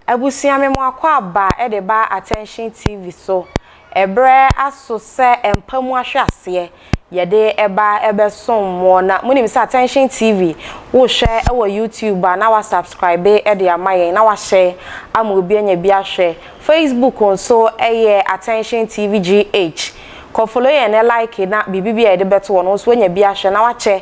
Abusua me mo akwaaba de ba Attention TV so. Ɛberɛ aso sɛ mpa mu ahweaseɛ yɛde ba bɛsom moɔ na monim sɛ Attention TV wohwɛ wɔ YouTube a na wa subscribe de ama yɛn na wahyɛ ama obi anya bi ahwɛ. Facebook nso yɛ Attention TV GH. Kɔ follow yɛn na like na biribi bi a yɛde bɛto hɔ no wo nso woanya bi ahwɛ na wakyɛ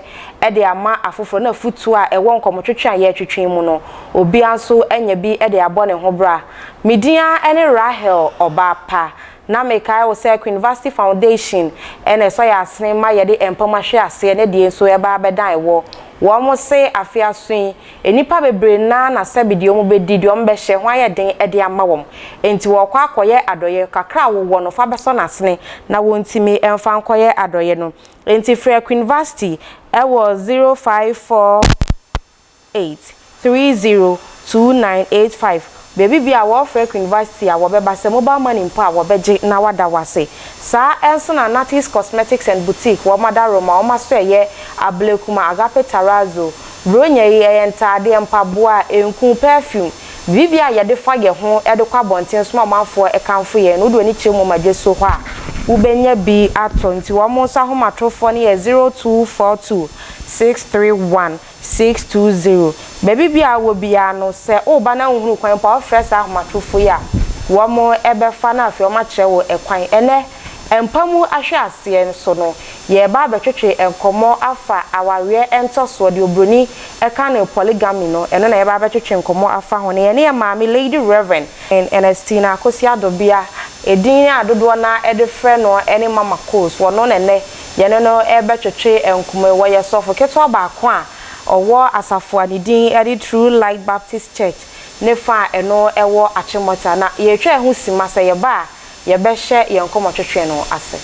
de ama afoforɔ na afutuo a ɛwɔ nkɔmmɔtwetwe a yɛretwetwe mu no obiara nso anya bi de abɔ ne ho bra. Me din ara ne Rahel Ɔbaapa na mekae wo sɛ Queen Vasti Foundation na ɛsɔ yɛn asene ma yɛde mpam ahweaseɛ ne deɛ nso ɛba abɛdan wɔ. Wɔn se afe aso yi Nnipa bebree no ara na sɛbe deɛ wɔbɛdi, deɛ wɔbɛhyɛ, ho ayɛ den de ama wɔn. Enti wɔrekɔ akɔyɛ adɔeɛ. Kakra a wowɔ no, fa bɛsɔ n'asene na wɔntumi mfa nkɔyɛ adɔeɛ no. Enti frɛ Queen Vasti wɔ 0548 30 2985. Baabi biara a wɔrefrɛ Queen Vasti a, wɔbɛba. Sɛ mobile money mpo a, wɔbɛgye na wɔada wo ase. Saa ara nso na Natty's Cosmetics and Boutique, wɔn adaworoma, wɔn asoɛeɛ, Ablekuma, Agape Terrazzo, Buronya yi, ɛyɛ ntaadeɛ, mpaboa, nku, perfume, biribiara a yɛde fa yɛn ho de kɔ abɔnten so ma ɔmanfoɔ kamfo yɛn no, wode w'ani kyerɛ mu ma dwaso hɔ a, wobɛnya bi atɔ. Nti wɔn nso ahomatorofoɔ no yɛ 0242 631 620. Baabi biara a wowɔ biara no, sɛ woreba na wonhunu kwan mpo a, wofrɛ saa ahomatorofoɔ yi a, wɔbɛfa na afei wɔakyerɛ wo kwan. Ɛnnɛ, mpa mu ahweaseɛ so no, Yɛreba abɛtwetwe nkɔmmɔ afa awareɛ ntɔsoɔ, deɛ obroni ka no polygamy no, ɛno na yɛreba abɛtwetwe nkɔmmɔ afa ho. Na yɛne yɛn maame Lady Rev. Ernestina Akosua Adobea, edin a dodoɔ no ara de frɛ no ne Mama Kos, ɔno na ɛnnɛ yɛne no rebɛtwetwe nkɔmmɔ yi. Ɔyɛ sɔfo ketewa baako a ɔwɔ asafo a ne din de True Light Baptist Church ne fa a ɛno wɔ Achimota. Na yɛretwa yɛn ho simma sɛ yɛba a, yɛbɛhyɛ yɛn nkɔmmɔtwetwe no ase.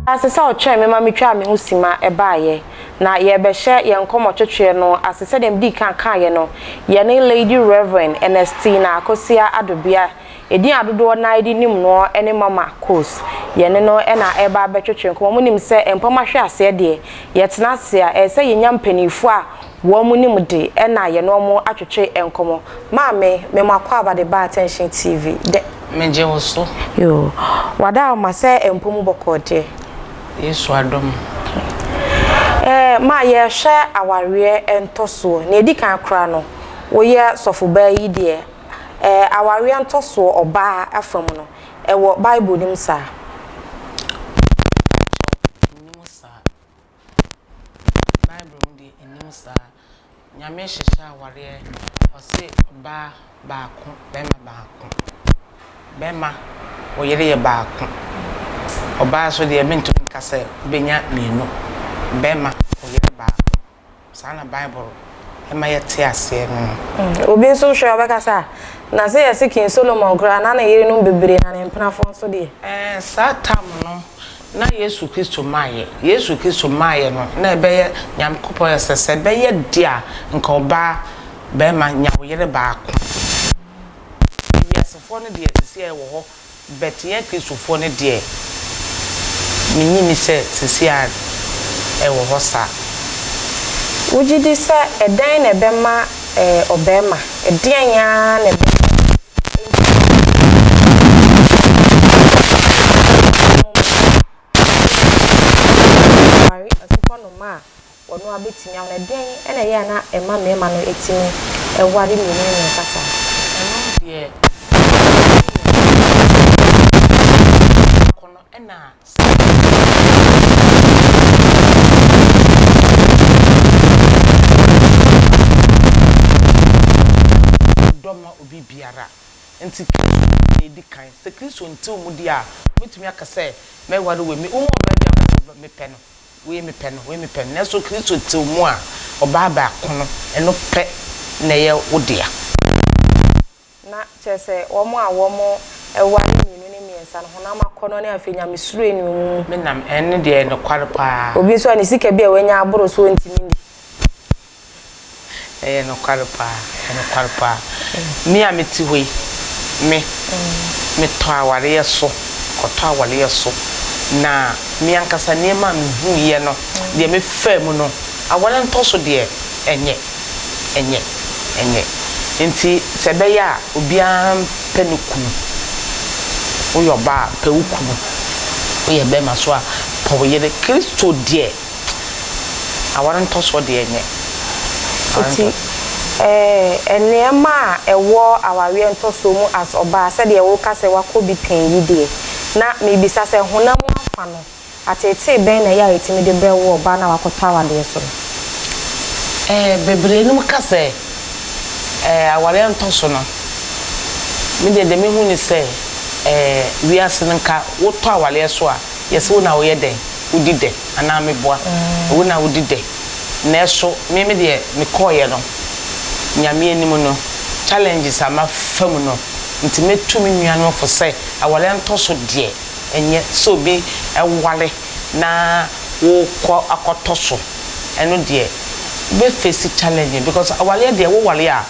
Ase sɛ ɔtwɛn me ma metwaa me ho sima baeɛ, na yɛrebɛhyɛ yɛn nkɔmmɔtwetweɛ no ase. Sɛdeɛ medii kan kaeɛ no, yɛne Lady Rev. Ernestina Akosua Adobea Edin a dodoɔ no ara de nim noɔ ne Mama Kos. Yɛne no na ɛreba abɛtwetwe nkɔmmɔ. Monim sɛ mpam ahweaseɛ deɛ, yɛtena ase a, ɛsɛ sɛ yɛnya mpanimfoɔ a wɔn nim de na yɛne wɔn atwetwe nkɔmmɔ. Maame, me mo akwaaba de ba Attention TV. Dɛ. Megye wo so. Yoo. W'adaworoma sɛ mpɔ mu bɔkɔɔ deɛ. Yesu adom. Ɛɛ, ma yɛrehwɛ awareɛ ntɔsoɔ. Nea ɛdi kan koraa no, woyɛ sɔfobaa yi deɛ, Ɛɛ, awareɛ ntɔsoɔ ɔbaa afa mu no, ɛwɔ Bible no mu saa? Mpakyɛw, ɛnni mu saa. Bible mu deɛ, ɛnni mu saa. Nyame hyehyɛ awareɛ, ɔse ɔbaa baako, bɛrima baako. Bɛrima, wo yere yɛ baako. Ɔbaa nso deɛ, mentumi nka sɛ wobɛnya mmienu. Bɛrima, wo yere baako. Saa na Bible ma yɛte aseɛ no no. Obi nso hwɛ a ɔbɛka sɛ, Ah, na sɛ yɛse King Solomon koraa na ne yerenom bebree na ne mpenafoɔ nso deɛ. Ɛɛ, saa tam no, na Yesu Kristo mmaeɛ. Yesu Kristo mmaeɛ no, na ɛbɛyɛ, Nyankopɔn yɛ sɛ, sɛ ɛbɛyɛ deɛ a, nka ɔbaa, barima, nya wo yere baako. Wiasefoɔ no deɛ, seesei ɛwɔ hɔ. But yɛn Kristofoɔ no deɛ, mennye nni sɛ seesei ara ɛwɔ hɔ saa. Wogye di sɛ ɛdɛn na ɛbɛma ɔbarima, ɛdeɛn ara na ɛbɛma enti ɔware asukɔnoma a Ɔno ara bɛtumi awo no. Ɛdeɛn na ɛyɛ a na ɛma mmarima no tumi ware mmienu ne mmiɛnsa saa? Ɛno deɛ akɔnɔ ɛna ɔdɔ ma obi biara nti Kristo na edi kan sɛ Kristo nte wo mu deɛ a wobɛtumi aka sɛ mɛware wei wohu ɔbaa bi a wobɛka sɛ mepɛ no Wei mepɛ no, wei mepɛ no. Nanso Kristo te wo mu a, ɔbaa baako no, ɛno pɛ na ɛyɛ wo dea. Na kyerɛ sɛ, wɔn a wɔware mmienu ne mmiɛnsa no, honam akɔnnɔ ne afei nyamesuro nni wɔn mu. Me nam, ɛno deɛ ɛyɛ nokware paa. Obi nso a ne sika bi a wanya aboro so ɔntumi nni. Ɛyɛ nokware paa, ɛyɛ nokware paa. Me a mete hɔ yi, me, metɔ awareɛ so, kɔtɔ awareɛ so. Na me ankasa nneɛma a mehuiɛ no, deɛ mefaa mu no, aware ntɔso deɛ, ɛnyɛ, ɛnyɛ, ɛnyɛ. Nti sɛ ɛbɛyɛ a, obiara mpɛ ne kunu. Woyɛ ɔbaa a, pɛ wo kunu. Woyɛ bɛrima nso a, pɛ wo yere. Kristo deɛ, aware ntɔsoɔ deɛ, ɛnyɛ. Aware Nti ntɔsoɔ. ɛɛ nneɛma a ɛwɔ awareɛ ntɔsoɔ mu as ɔbaa, sɛdeɛ woka sɛ woakɔ bi pɛn yi deɛ, na mebisa sɛ honam afa no, ateetee bɛn na ɛyɛ a ɛtumi de brɛ wo ɔbaa no a wakɔtɔ awadeɛ so no? Ɛɛ bebree nom ka sɛ ɛɛ awareɛ ntɔso no, me deɛ deɛ mehu ne sɛ ɛɛ wiase no nka wotɔ awareɛ so a, yɛse wo na woyɛ dɛn, wodi dɛ anaa meboa, wo na wodi dɛ. Nanso me me deɛ mekɔeɛ no, Nyame anim no, challenges a mafa mu no nti mɛtu me nuanom fo sɛ awareɛ ntɔso deɛ ɛnyɛ sɛ obi ware na wokɔ akɔtɔ so, ɛno deɛ wobɛ face challenge because awareɛ deɛ woware a,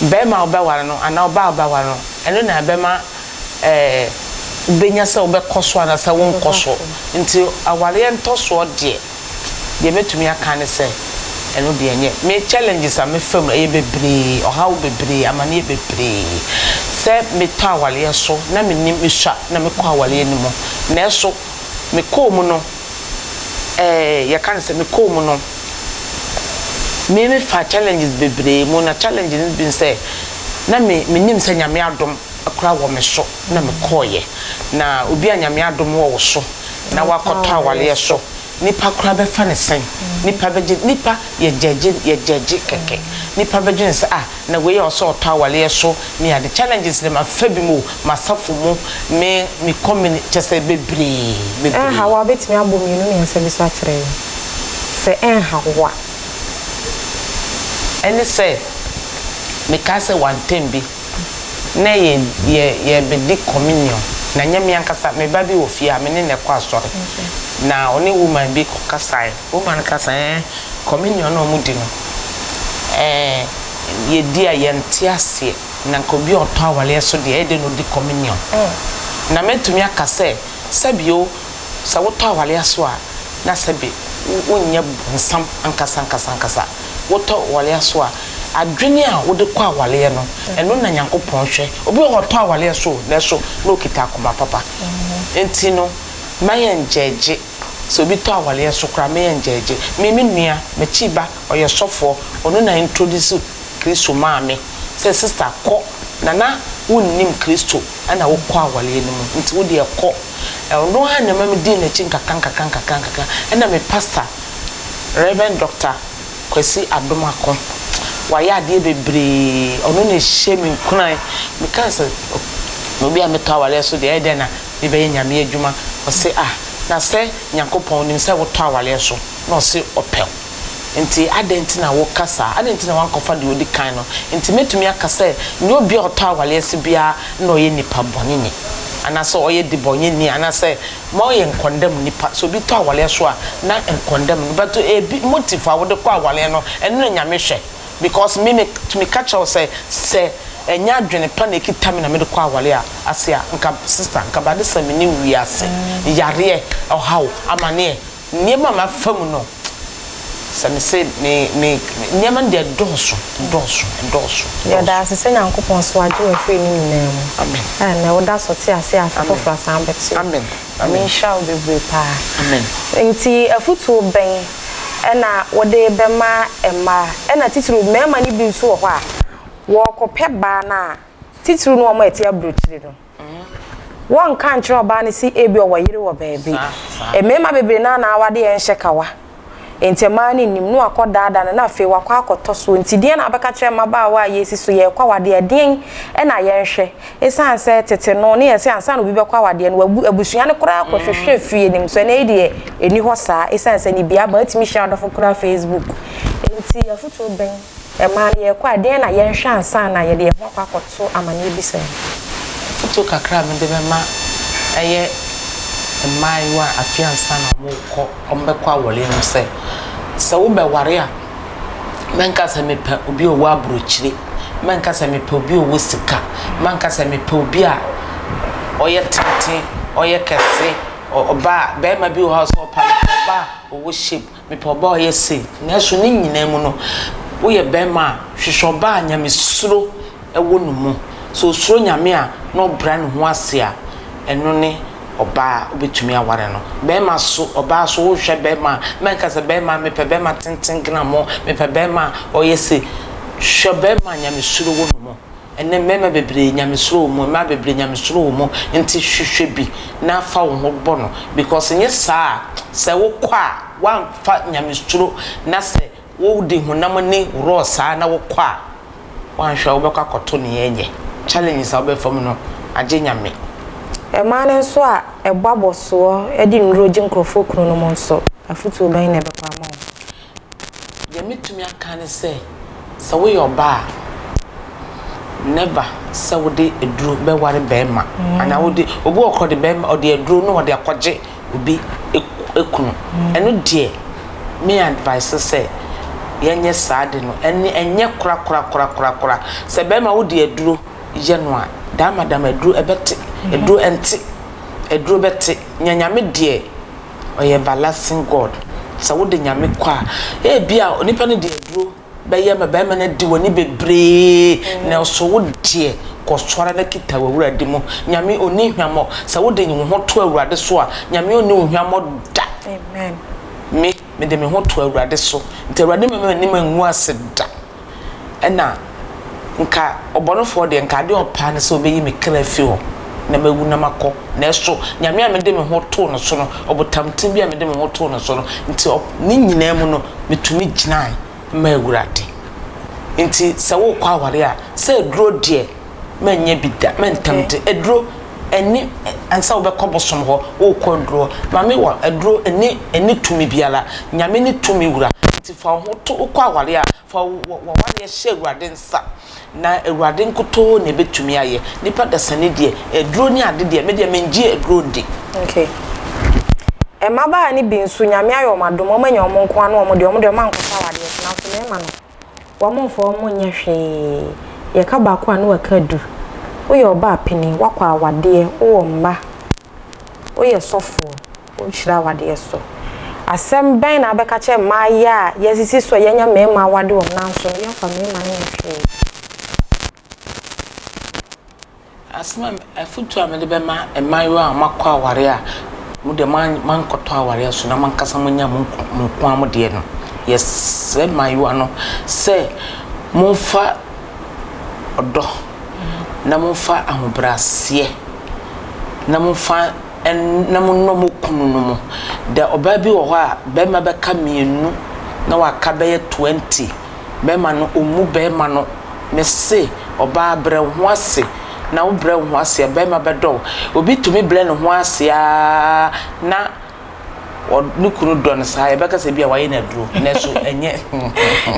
barima a wobɛware no anaa ɔbaa a wobɛware no, ɛno na ɛbɛma ɛɛ wobɛnya sɛ wobɛkɔ so anaasɛ wonkɔ so. Nti awareɛ ntɔsoɔ deɛ, deɛ mɛtumi aka ne sɛ, ɛno deɛ ɛnyɛ. Me challenges a mefa mu ɛyɛ bebree, ɔhaw bebree, amaneɛ bebree. Sɛ metɔ awareɛ so na mennim, mesua na mekɔ awareɛ no mu. Nanso mekɔɔ mu no, ɛɛ yɛka no sɛ mekɔɔ mu no, me mefaa challenges bebree mu na challenge no bi ne sɛ, na me mennim sɛ Nyame adom koraa wɔ me so na mekɔeɛ. Na obi a Nyame adom wɔ wo so na woakɔtɔ awareɛ so, nipa koraa bɛfa no sɛn? Nipa bɛgye, nipa yɛ gyɛgye, yɛ gyɛgye kɛkɛ. Nipa bɛdwene sɛ ah na wei a ɔsɛ ɔtɔ awareɛ so ne ade. Challenges deɛ mafa bi mu o, m'asafo mu, me me communi, kyerɛ sɛ bebree, bebree. Ɛnha wo a, wobɛtumi abɔ mmienu mmiɛnsa bi so akyerɛ yɛn? Sɛ ɛnha wo a. Ɛne sɛ, mekae sɛ one term bi, na yɛ yɛ yɛrebɛdi communion, na nyɛ me ankasa, me ba bi wɔ fie a me ne no kɔ asɔre, na ɔne woman bi kɔkasaeɛ, woman no ka sɛ ɛɛ communion no a wɔdi no, ɛɛ yɛdi a yɛnte aseɛ, na nka obi a ɔtɔ awareɛ so deɛ ɛyɛ dɛn na ɔdi communion? Na mɛtumi aka sɛ, sɛbio Sɛ wotɔ aware aso a, na sɛbe wonyɛ bonsam ankasa ankasa ankasa. Wotɔ aware aso a, adwene a wode kɔ awareɛ no, ɛno na Nyankopɔn hwɛ. Obi wɔ hɔ a ɔtɔ awareɛ so o, nanso na ɔkita akoma papa. Enti no, mma yɛngyɛɛgye. Sɛ obi tɔ awareɛ so koraa a, mma yɛngyɛɛgye. Me, me nua, m'akyi ba, ɔyɛ sɔfoɔ, ɔno na introduce Kristo maa me sɛ, Sister, kɔ, na na wonnim Kristo na wokɔ awareɛ no mu, nti wo deɛ kɔ. Ɔno ara na ɛma medii n'akyi nkakrankakra-nkakrankakra. Ɛna me pastor, Rev. Dɔkta Kwasi Adomako, wayɛ adeɛ bebree. Ɔno na ɛhyɛɛ me nkuran. Mekaa sɛ, oh, obi a metɔ awareɛ so deɛ, ɛyɛ dɛn na mebɛyɛ Nyame adwuma? Ɔse, ah, na sɛ Nyankopɔn nim sɛ wotɔ awareɛ so, na ɔse ɔpɛ wo. Enti adɛn nti na woka saa? Adɛn nti na woankɔfa deɛ ɔdi kan no? Enti mɛtumi aka sɛ, nyɛ obi a ɔtɔ awareɛ ase biara na ɔyɛ nipa bɔneni, anaasɛ ɔyɛ debɔnyɛni, anaasɛ ma ɔyɛ nkɔndɛm nipa. Sɛ obi tɔ awareɛ so a, na nkɔndɛm no, but ebi motive a wode kɔ awareɛ no, ɛno na Nyame hwɛ. Because me, metumi ka kyerɛ wo sɛ, sɛ ɛnyɛ adwene pa na ɛkita me na mede kɔ awareɛ a, ase a, nka sister, nka by this time menni wiase. Yareɛ, ɔhaw, amaneɛ, Nneɛma a mafa mu no, sɛ mese me me nneɛma no deɛ ɛdɔɔso, ɛdɔɔso, ɛdɔɔso, Yɛda ɛdɔɔso. ase sɛ Nyankopɔn so agye wo afiri ne nyinaa mu. Amen. A ɛnnɛ woda so te ase a afe Amen. foforɔ asan abɛto. Amen. Nyame Amen. nhyira wo bebree paa. Amen. Nti afutuo bɛn na wode bɛma mmaa, ɛna titiriw mmarima no bi nso wɔ hɔ a wɔrekɔpɛ baa no a, titiriw no wɔn a ɛte aburokyire no, Wɔnka nkyerɛ ɔbaa no se ebia ɔwɔ yere wɔ baabi. Mmarima bebree no ara na awade yɛn nhyɛ kawa. Enti mmaa no nnim, na wakɔ daadaa no na afei wakɔ akɔtɔ soɔ. Nti deɛn na wobɛka kyerɛ mmabaawa a yɛresi so yɛrekɔ awadeɛ a, ɛdeɛn na yɛnhwɛ? Esiane sɛ tete no ne yɛse ansa na obi bɛkɔ awadeɛ no, wabu abusua no koraa kɔhwehwɛ fie no mu. So ɛnnɛ yi deɛ ɛnni hɔ saa esiane sɛ nibea aba, wotumi hyia w'adɔfo koraa Facebook. Enti afotuo bɛn? Ɛmaa no yɛkɔ a, deɛn na yɛnhwɛ ansa na yɛde yɛn ho akɔ akɔto amaneɛ bi sɛɛ? Afotuo kakra a mede bɛma ɛyɛ mmaayewa afe ansa na wɔrekɔ wɔbɛkɔ awareɛ no sɛ, sɛ wobɛware a, mɛnka sɛ mepɛ obi a ɔwɔ aburokyire, mɛnka sɛ mepɛ obi a ɔwɔ sika, mɛnka sɛ mepɛ obi a ɔyɛ tenten, ɔyɛ kɛse. Ɔbaa, barima bi wɔ hɔ a ɔsɛ ɔpa mepɛ ɔbaa a ɔwɔ shape, mepɛ ɔbaa a ɔyɛ sei. Nanso ne nyinaa mu no, woyɛ barima a, hwehwɛ ɔbaa a nyamesuro wɔ ne mu. Sɛ ɔsuro Nyame a na ɔbrɛ ne ho ase a, ɛno ne ɔbaa a wobɛtumi aware no. Barima so, ɔbaa so, wohwɛ barima a, mɛnka sɛ barima mepɛ barima tenten gnamɔ, mepɛ barima a ɔyɛ sei. Hwɛ barima a nyamesuro wɔ ne mu. Ɛnnɛ mmarima bebree nyamesuro wɔ mu, mmaa bebree nyamesuro wɔ mu, nti hwehwɛ bi na fa wo ho bɔ no because nyɛ saa a sɛ wokɔ a woamfa nyamesuro na sɛ wode honam ani worɔɔ saa na wokɔ a woanhwɛ a wobɛkɔ akɔto nea ɛnyɛ challenges a wobɛfa mu no agye Nyame. Mmaa no nso a ɛbɔ abɔsoɔ de nnuro gye nkorɔfoɔ kununom nso, afotuo bɛn na ɛbɛkɔ ama wɔn? Deɛ mɛtumi aka ne sɛ, sɛ woyɛ ɔbaa a, never sɛ wode aduro bɛware barima anaa wode, obi wɔ hɔ koraa ɔde barima, ɔde aduro na ɔde akɔgye obi kunu. Ɛno deɛ me advice sɛ yɛnyɛ saa ade no, ɛne ɛnyɛ korakorakorakorakora. Sɛ barima wode aduro yɛ no a, daamadam aduro ɛbɛte, aduro ɛnte, aduro bɛte. Nya Nyame deɛ. Ɔyɛ everlasting God. Sɛ wode Nyame kɔ a, ebia onipa no de aduro bɛyɛ ma bɛrima no adi w'ani bebree, nanso wo deɛ kɔ so ara na kita w'Awurade mu. Nyame ɔnni hwammɔ. Sɛ wode wo ho to Awurade so a, Nyame ɔnni wo hwammɔ da. Amen. Me, mede me ho to Awurade so, nti Awurade mma m'anim angu ase da. Ɛna nka ɔbɔnefoɔ deɛ, nka adeɛ a ɔpɛ ara ne sɛ ɔbɛyi me kra afi hɔ na mawu na makɔ. Nanso Nyame a mede me ho too no so no, ɔbotamten bi a mede me ho too no so no nti, ne nyinaa mu no, metumi gyinae maa Awurade. Nti sɛ worekɔ aware a, sɛ aduro deɛ, manyɛ bi da, mɛntɛmte. Aduro, ɛnni, ansa wobɛkɔ bosom hɔ, worekɔ aduro hɔ. Maame wɔ aduro, ɛnni, ɛnni tumi biara. Nyame ne tumi wura. Nti fa wo ho to, wokɔ aware a, Fa w'awareɛ hyɛ Awurade nsa, na Awurade nkutoo na ɛbɛtumi ayɛ. Nipa dasani deɛ, aduro ne ade deɛ, me deɛ mengye aduro ndi. Okay. Mmabaa no bi nso, Nyame ayɛ wɔn adom, wɔn anya wɔn nko ara ne wɔn deɛ, wɔn deɛ wɔn ankɔfa awadeɛ so, nanso mmarima no, wɔn mfa wɔn nyɛ hwee. Yɛka baako a ne waka du. Woyɛ ɔbaa panin, woakɔ awadeɛ, wowɔ mma, Woyɛ sɔfoɔ, wonhyira awadeɛ so. Asɛm bɛn na wobɛka kyerɛ mmaayɛ a yɛasisi so a yɛanya mmarima awade wɔn nanso no yɛmfa mmarima no nyɛ hwee? Asɛm a, afotuo a mede bɛma mmaayewa a wɔakɔ awareɛ a mo deɛ moankɔtɔ awareɛ so na mo ankasa moanya mo nko ara mo deɛ no, yɛsrɛ mmaayewa no sɛ momfa ɔdɔ na momfa ahobrɛaseɛ na momfa na monnɔ mo kununom. Da ɔbaa bi wɔ hɔ a, barima bɛka mmienu na waka bɛyɛ 20. Barima no, ɔmmu barima no. Mese ɔbaa brɛ wo ho ase na wobrɛ wo ho ase a, barima bɛdɔ wo. Obi tumi brɛ ne ho ase ara na ne kunu dɔ no saa, yɛbɛka sɛ bi a wayɛ no aduro, nanso ɛnyɛ.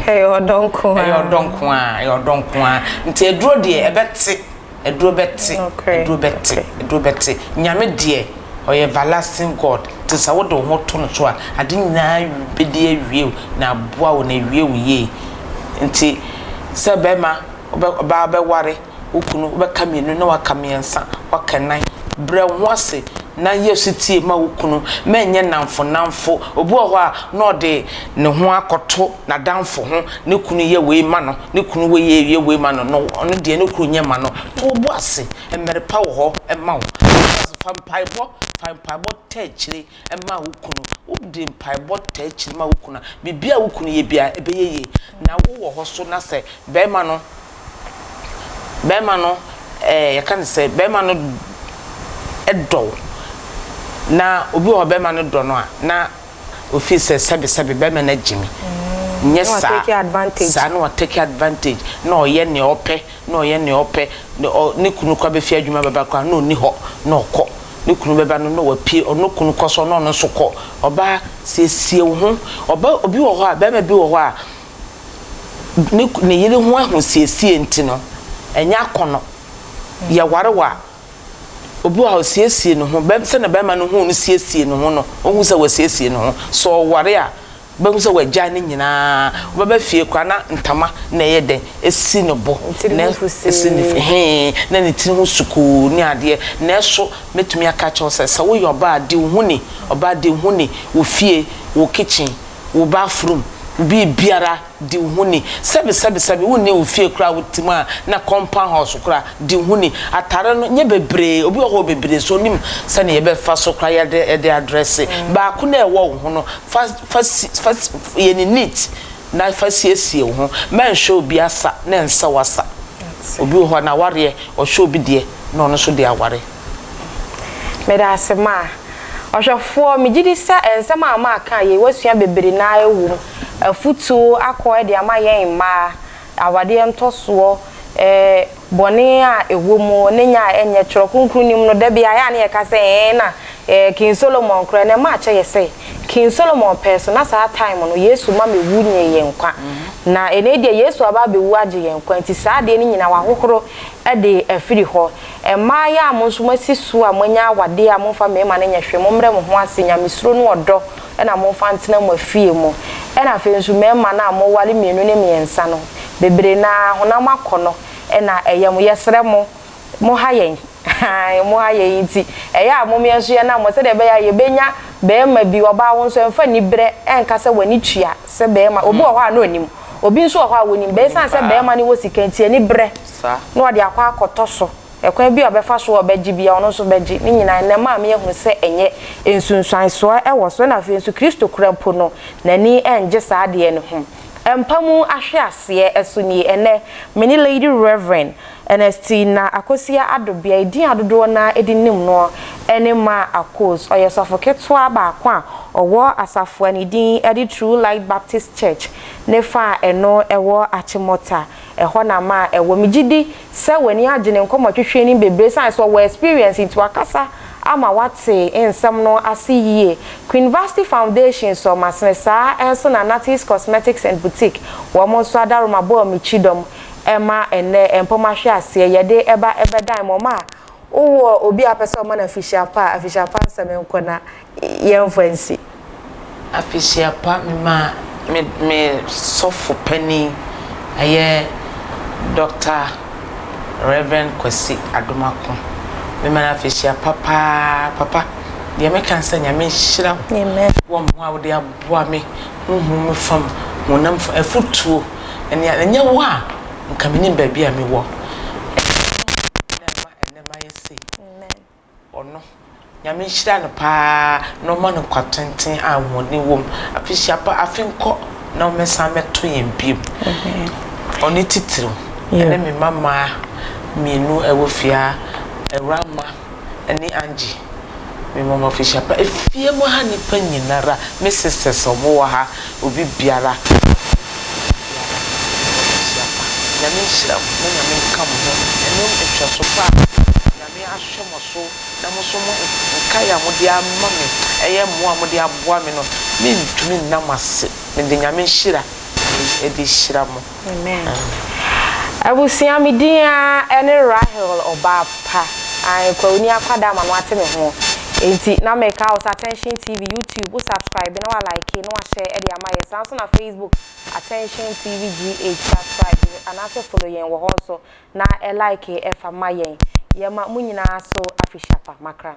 Ɛyɛ ɔdɔ nko ara. Ɛyɛ ɔdɔ nko ara, ɛyɛ ɔdɔ nko ara. Nti aduro deɛ ɛbɛte, aduro bɛte, aduro bɛte, aduro bɛte. Nyame deɛ ɔyɛ everlasting God, nti sɛ wode wo ho to no so a, ade nyinaa bɛdi awie wo na aboa wo na awie wo yie. Nti sɛ bɛrima, ɔbaa bɛware. wo kunu, wobɛka mmienu na waka mmiɛnsa, waka nnan. Brɛ wo ho ase na yɛ osetie ma wo kunu. Mɛnyɛ nnamfo nnamfo. Obi wɔ hɔ a, na ɔde ne ho akɔto n'adamfo ho. Ne kunu yɛ wei ma no, ne kunu wei yɛ wei ma no, na ɔno deɛ ne kunu nyɛ ma no. To wo bo ase. Mmerɛ pa wɔ hɔ ma wo. Fa mpaebɔ, fa mpaebɔ taa akyire ma wo kunu. Wode mpaebɔ taa akyire ma wo kunu a, biribiara a wo kunu yɛ biara, ɛbɛyɛ yie. Na wowɔ hɔ so na sɛ barima no Bɛrima no ɛɛ yɛka no sɛ bɛrima no dɔ wo na obi wɔ hɔ bɛrima no dɔ no a na ofii sɛ sɛbe sɛbe bɛrima no agye me nyɛ saa saa na watake advantage na ɔyɛ nea ɔpɛ na ɔyɛ nea ɔpɛ ne kunu kora bɛfi adwuma bɛba koraa na ɔni hɔ na ɔkɔ ne kunu bɛba no na wapue ɔno kunu kɔ so na ɔno nso kɔ ɔbaa siesie wo ho ɔba obi wɔ hɔ a bɛrima bi wɔ hɔ a ne ne yere ho ahosiesie nti no, ɛnyɛ akɔnnɔ. Yɛware wo a, obi wɔ hɔ a ɔsiesie ne ho, sɛnea barima no hu no siesie ne ho no, ɔhu sɛ wasiesie ne ho. Sɛ ɔware a, Wobɛhu sɛ wagyae ne nyinaa. Wobɛba fie koraa na ntama na ɛyɛ dɛn ɛsi ne bo, na ɛsi ne hee, na ne tiri ho sukuu ne adeɛ. Nanso mɛtumi aka akyerɛ wo sɛ, sɛ woyɛ ɔbaa a, di wo ho ni. Ɔbaa, di wo ho ni wo fie, wo kitchen, wo bathroom, wo biribiara, di wo ho ni. Sɛbi sɛbi sɛbi, wonni wo fie koraa a wote mu a, na compound house koraa, di wo ho ni. Atare no, nyɛ bebree, obi wɔ hɔ bebree so onim sɛnea yɛbɛfa so koraa yɛde yɛde adrɛse. Baako no a ɛwɔ wo ho no, fa fa si fa yɛ no neat na fa siesie wo ho. Mɛnhwɛ obi asa na ɛnsɛ w'asa. Obi wɔ hɔ a n'awareɛ, ɔhwɛ obi deɛ na ɔno nso de aware. Meda ase ma. Ɔhwɛfoɔ, megye di sɛ nsɛm a maka yei woasua bebree no ara wɔ mu. Afutuo akɔ de ama yɛn mmaa, awadeɛ ntɔsoɔ, bɔne a ɛwɔ mu ne nya a ɛnyɛ. Twerɛ Kronkron no mu no, da biara ɛyɛ a na yɛka sɛ ɛɛ na King Solomon koraa, na ɛma akyɛ yɛ sɛ King Solomon pɛɛ so na saa time no Yesu ma mɛwu nyee yɛn nkwa. Na ɛnɛ yi deɛ Yesu aba abɛwu agye yɛn nkwa nti saa adeɛ no nyinaa wahohoro de afiri hɔ. Mmaa yi a mo nso moasi so a moanya awadeɛ a momfa mmarima no nyɛ hwee, mommrɛ mo ho ase, nyamesuro ne ɔdɔ na momfa ntena mo afie mu. Ɛna afei nso mmarima no a moware mmienu ne mmiɛnsa no, bebree no ara honam akɔnnɔ na ɛyɛ mo. Yɛsrɛ mo, moha yɛn, aane, moha yɛn nti, ɛyɛ a mom yɛn nso yɛnam mo sɛdeɛ ɛbɛyɛ a yɛbɛnya barima bi, ɔbaa wo nso ɛmfa aniberɛ ɛnka sɛ w'ani tua sɛ barima, obi wɔ hɔ a na ɔnim, obi nso wɔ hɔ a wɔnim, but ɛsiane sɛ barima no wɔ sika nti aniberɛ. Na ɔde akɔ akɔtɔ so. Ɛkwan bi a ɔbɛfa so a ɔbɛgye biara, ɔno nso bɛgye. Ne nyinaa, nnɛ maame ahunu sɛ ɛnyɛ nsunsuansoɔ wɔ so, ɛna afei nso Kristo kura mpo no, n'ani nnye saa adeɛ no ho. Mpa mu ahweaseɛ so nie. Ɛnnɛ, me ne Lady Rev. Ernestina Akosia Adobea, edin a dodoɔ no ara de nim noɔ ne Ma Akos. Ɔyɛ sɔfo ketewa baako a ɔwɔ asafo a ne din de True Light Baptist Church ne fa a ɛno wɔ Achimota. Ɛhɔ na ma ɛwɔ. Megye di sɛ w'ani agye ne nkɔmmɔtwetwe no mu bebree esiane sɛ ɔwɔ experience nti wakasa ama woate nsɛm no ase yie. Queen Vasti Foundation sɔ m'asene saa ara nso na Natty's Cosmetics and Boutique wɔn nso adaworoma bɔɔ me kyidɔm ma ɛnnɛ mpom ahwe aseɛ yɛde ba bɛdan mo. Ma wowɔ obi a wopɛ sɛ ɔma no afihyia pa a, afihyia pa nsɛm nko na yɛmfa nsi. Afehyia pa mema me me sɔfo panin ɛyɛ Doctor Rev Kwasi Adomako mema no afehyia pa paa papa deɛ meka ne sɛ Nyame nhyira wo wɔ mmoa a wode aboa me honhom mu fam honam fam afutuo ɛne ɛnyɛ wo a nka menim baabi a mewɔ ɛnyɛ wo na ɛma ɛnɛ mayɛ sei. Ɔno, Nyame nhyira no paa na ɔma no nkwa tenten a ahoɔden wɔ mu. Afehyia pa, afe nkɔ na ɔmmɛsan mmɛto yɛn bio. Ɔne titiriw ɛne me mma mmaa mmienu a ɛwɔ fie ha, Awurama ne Angie. Mema mo afehyia pa. Efie mu ha nnipa nyinara, me sisters a wɔwɔ ha, obi biara, biara, mema mo afehyia pa. Nyame nhyira mo na Nyame nka mo ho. Ɛno nhwɛso pa a Nyame ahwɛ mo so na mo nso mo nkae a mode ama me, ɛyɛ mmoa a mode aboa me no, mentumi nna mo ase. Mede Nyame nhyira na ɛde hyira mo. Amen. Abusua me din ara ne Rahel ɔbaa pa. Ae Kwawu ni akwadaa ma no ate me ho. Enti na meka wo sɛ Attention TV YouTube wo subscribe na wa like na wa share de ama yɛ. Saa nso na Facebook Attention TV GH subscribe anaasɛ follow yɛn wɔ hɔ nso na like fa ma yɛn. Yɛma mo nyinaa so afehyia pa. Makra.